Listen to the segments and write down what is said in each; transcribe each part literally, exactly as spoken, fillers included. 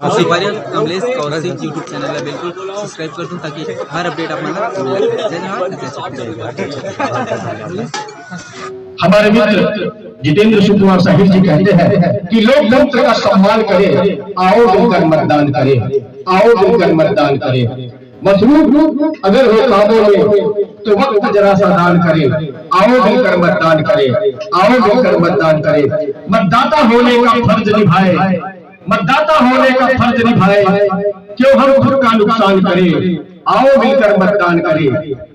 संगवारी हो, Kamlesh Kaushik YouTube channel ला बिल्कुल सब्सक्राइब कर दो, ताकि हर अपडेट आप मन ला मिल सके। जय जोहार, जय छत्तीसगढ़। हमारे मित्र जितेंद्र सुकुमार साहिल जी कहते हैं कि लोकतंत्र का सम्मान करें, आओ मिलकर मतदान करें, आओ मिलकर मतदान करें। मसरूफ अगर हो कामों में तो वक्त जरा सा दान करें, आओ मिलकर मतदान करें, आओ मिलकर मतदान करें। मतदाता होने का फर्ज निभाए, मतदाता होने का फर्ज निभाए, क्यों हम खुद का नुकसान करें। आओ मिलकर मतदान करें,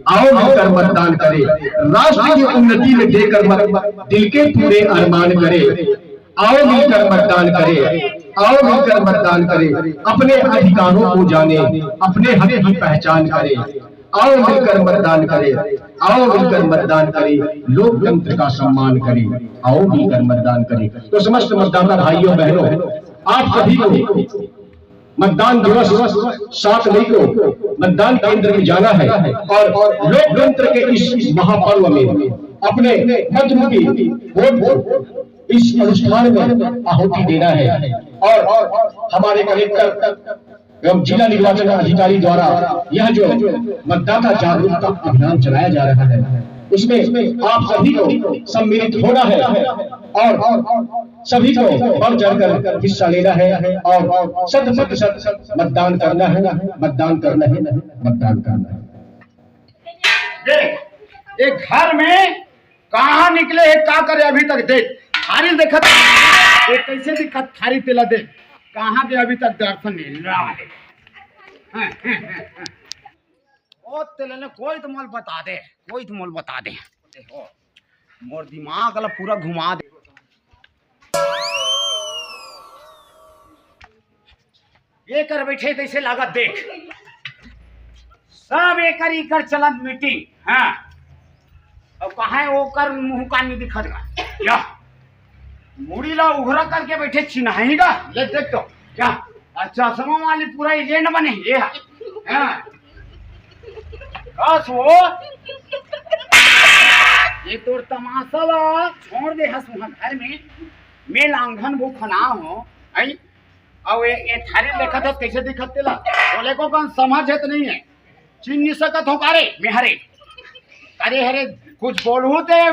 आओ मिलकर मतदान करें। राष्ट्र की उन्नति में देकर मत, दिल के पूरे अरमान करें। आओ मिलकर मतदान करें, आओ मिलकर मतदान करें। अपने अधिकारों को जाने, अपने हक की पहचान करें। आओ मिलकर मतदान करें, आओ मिलकर मतदान करें। लोकतंत्र का सम्मान करें, आओ मिलकर मतदान करें। तो समस्त मतदाता भाइयों बहनों, आप सभी को मतदान दिवस सात मई को मतदान केंद्र में जाना है और लोकतंत्र के इस महापर्व में अपने मत रूपी वोट को इस अनुष्ठान में आहुति देना है। और हमारे कलेक्टर एवं जिला निर्वाचन अधिकारी द्वारा यह जो मतदाता जागरूकता अभियान चलाया जा रहा है, उसमें आप सभी को सम्मिलित होना है और सभी को बढ़ चढ़कर हिस्सा लेना है और शत प्रतिशत मतदान करना है, मतदान करना है, मतदान करना है। देख, एक घर में कहाँ निकले है, का करे अभी तक? देख, थारी देखत, ये कैसे दिखत थारी, तेला देख, कहाँ के अभी तक दर्शन नहीं रहा है। ओ तेला ने कोई तो मोल बता दे, कोई तो मोल बता दे। देखो, मोर दिमाग ला पूरा घुमा दे। ये कर बैठे तैसे लागत देख, सब एकर इकर चलत मीटिंग। हाँ, अब कहाँ है ओकर मुंह कान नहीं दिखत गा। या मुड़ी ला उघरा करके बैठे चिन्हाई गा। ले देख तो, या आ चश्मा वाली पूरा एजेंट बने ये है। हाँ, बस वो ये तोर तमाशा ला छोड़ दे हस वहाँ घर में। मैं लांघन भूखना हो, आई अब ये, ये थारी देखत हस कैसे दिखत तेला? बोले को कौन समझ है तो नहीं है, चिन्ह नहीं सकत हो का रे? मैं हरे, अरे हरे, कुछ बोलहू ते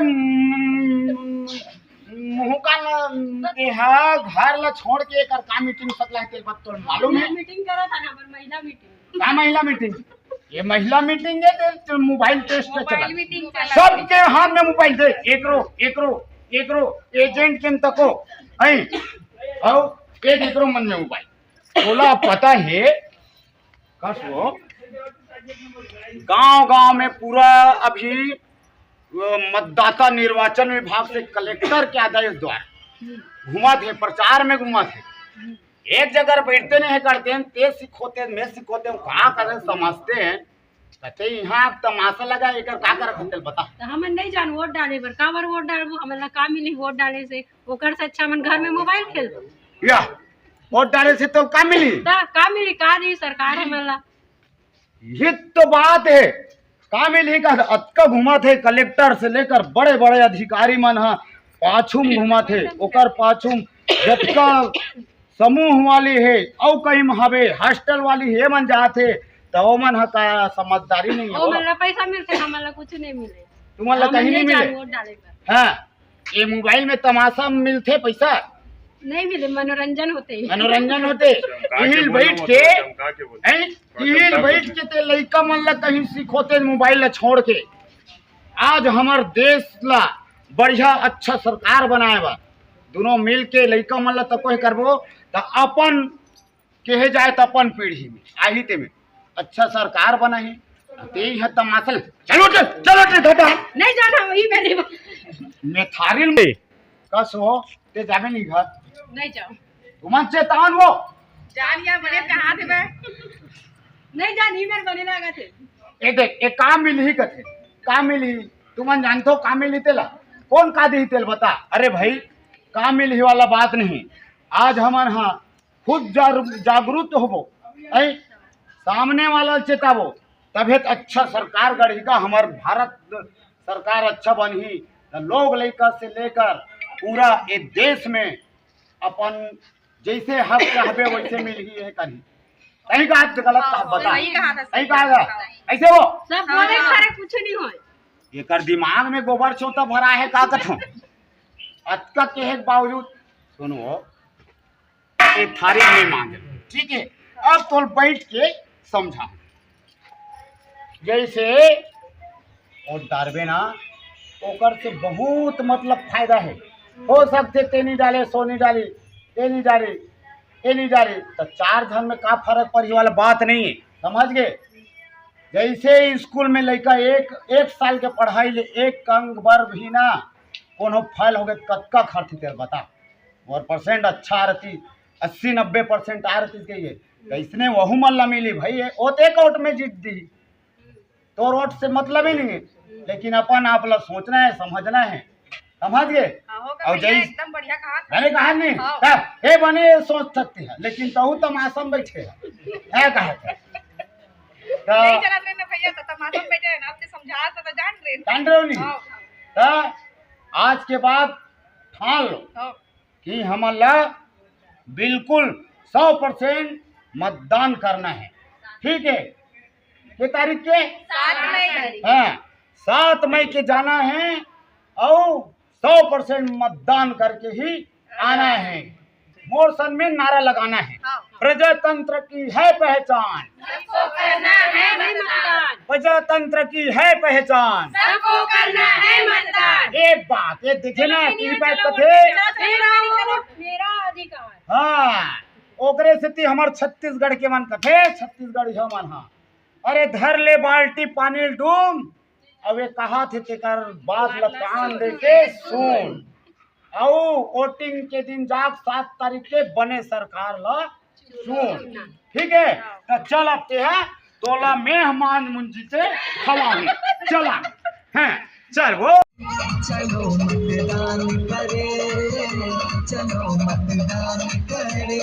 मुंह का न देहा। घर ला छोड़ के एकर का मीटिंग सकला है तेल बात तोर मालूम है? मीटिंग करा था ना, पर महिला मीटिंग। का महिला मीटिंग? ये महिला मीटिंग है, तो मोबाइल टेस्ट पे चला। मोबाइल मीटिंग चला। सबके हाथ में मोबाइल दे, एकरो, एकरो, एकरो, एजेंट के तको, हैं? आओ, एक एकरो मन में मोबाइल। बोला, पता है, कस वो गांव गांव में पूरा अभी, अ, मतदाता निर्वाचन विभाग से कलेक्टर के आदेश द्वारा घुमा थे, प्रचार में घुमा थे। एक जगह बैठते नहीं है करते हैं, ते सिखोते, मैं सिखोते हूँ, कहाँ करें समझते हैं। कहते, "यहाँ तमाशा लगा, एकर का करत हन, चल बता।" तो हमन नहीं जान वोट डाले बर, काबर वोट डालबो, हमन ला का मिली वोट डाले से? ओकर से अच्छा हमन घर में मोबाइल खेलबो। या वोट डाले से तो का मिली? ता का मिली, का दी सरकार हमन ला? ये तो बात है, का मिली का? अतका घुमा थे, कलेक्टर से लेकर बड़े बड़े अधिकारी मन ह पाछू में घुमा थे, ओकर पाछू में जतका समूह वाली हे, अउ कहीं हवे, हॉस्टल वाली हे, मन जात हे, त ओमन ह का समझदारी नहीं हे। ओमन ला पैसा मिलथे, हमन ला कुछ नहीं मिले। तुमन ला हमन कहीं नहीं नहीं जान मिले। वोट डाले बर। हाँ, ये मोबाइल में तमाशा मिलथे पैसा। नहीं मिले, मनोरंजन होते। मनोरंजन होते। चमका के इहिल बोलो, बैठ के, चमका के बोलो। हैं? चमका इहिल के बैठ बोलो। के ते लइका मन ला कहीं सिखोते मोबाइल ला छोड़ के। आज हमर देश ला बढ़िया अच्छा सरकार बनाए बर दोनों मिल के लइका मन ला तको हे करबो, त अपन कहे जाए त अपन पीढ़ी में आही ते में अच्छा सरकार बनाही। ते इहाँ तमाशा ले, चलो उठ, चलो उठ, धटा। नहीं जाना, वही मेरी बात। मेथारिल में कस हो, ते जाबे नहीं घर। नहीं जाओ। तुमन चेतावन वो। जान या बने कहाँ थे बे? नहीं जान, ही मेरे बने लगा थे। ए देख, ए का मिलही कथे, का मिलही? तुमन जानथो का मिलही तेला? कौन का दिही तेल बता? अरे भाई, का मिलही वाला बात नहीं। आज हमन हा खुद जागरूक होबो, ऐ सामने वाला चेताबो, तभे त अच्छा सरकार गढ़ही का, हमर भारत सरकार अच्छा बनही, त लोग लइका से लेकर पूरा ए देश में अपन जैसे हक चाहबे वैसे मिलही, ये करी। सही कहा, गलत कहा, बता। सही कहा था, सही कहा था। ऐसे हो? सब बोले हाँ। घरे कुछ नहीं होय। एकर दिमाग में गोबर चोता भरा है, का कथों? अतका कहे के बावजूद, सुनो, ये थारी नहीं मांगे, ठीक है? अब तोल बैठ के समझा। जैसे और डारबे ना, ओकर से बहुत मतलब फायदा है। हो सकथे तेनी डाले, सोनी डाली, तेनी डाली, तेनी डाली, तो चार झन में का फर्क पड़ही वाला बात नहीं है, समझ गए? जैसे स्कूल में लइका एक, एक साल के पढ़ाई ले एक अंक बर भी ना कोनो फेल हो गए, कतका खर्च तेल बता। मोर परसेंट अच्छा आ रही, अस्सी नब्बे परसेंट आ रही, कहिए कैसने वहू मन ला मिली भाई, ये ओते कोर्ट में जीत दी। तोर वोट से मतलब ही नहीं है, लेकिन अपन आप ला सोचना है, समझना है, समझ गए? हाँ, होगा और भैया, जय एकदम बढ़िया कहा था। मैंने कहा नहीं? हाँ। तब, हे बने, ये सोच सकती है, लेकिन तहु तमाशा में बैठे है। क्या कहा था? तो नहीं चला रहे ना भैया, तो तमाशा में बैठे हैं ना, आपने समझा था, तो जान रहे हैं। जान रहे हो नहीं? हाँ। तो आज के बाद ठान लो हाँ। कि हमन ला बिल्कुल सौ परसेंट मतदान करना है, ठीक है? के तारीख के? सात मई। हाँ, सात मई के जाना है और सौ परसेंट मतदान करके ही आना है। मोर सन में नारा लगाना है, हाँ। प्रजातंत्र की है पहचान, सबको करना है मतदान। प्रजातंत्र की है पहचान। सबको करना है मतदान। एक बात ये देखे ना, लेकिन ये तीन बात चलो, कथे। मेरा वोट, मेरा अधिकार। हाँ, ओकरे सेती हमर छत्तीसगढ़ के मन कथे, छत्तीसगढ़ हो मन, हाँ। अरे धर ले बाल्टी पानी डूम, अब ये कहा थे तेकर बात ल कान दे के सुन। अउ वोटिंग के दिन जाग सात तारीख के बने सरकार ल सुन, ठीक है? तो चल अब ते है तोला मेहमान मुंजी से खवाहूं, चला। हैं, चल वो। चलो मतदान करे, चलो मतदान करे।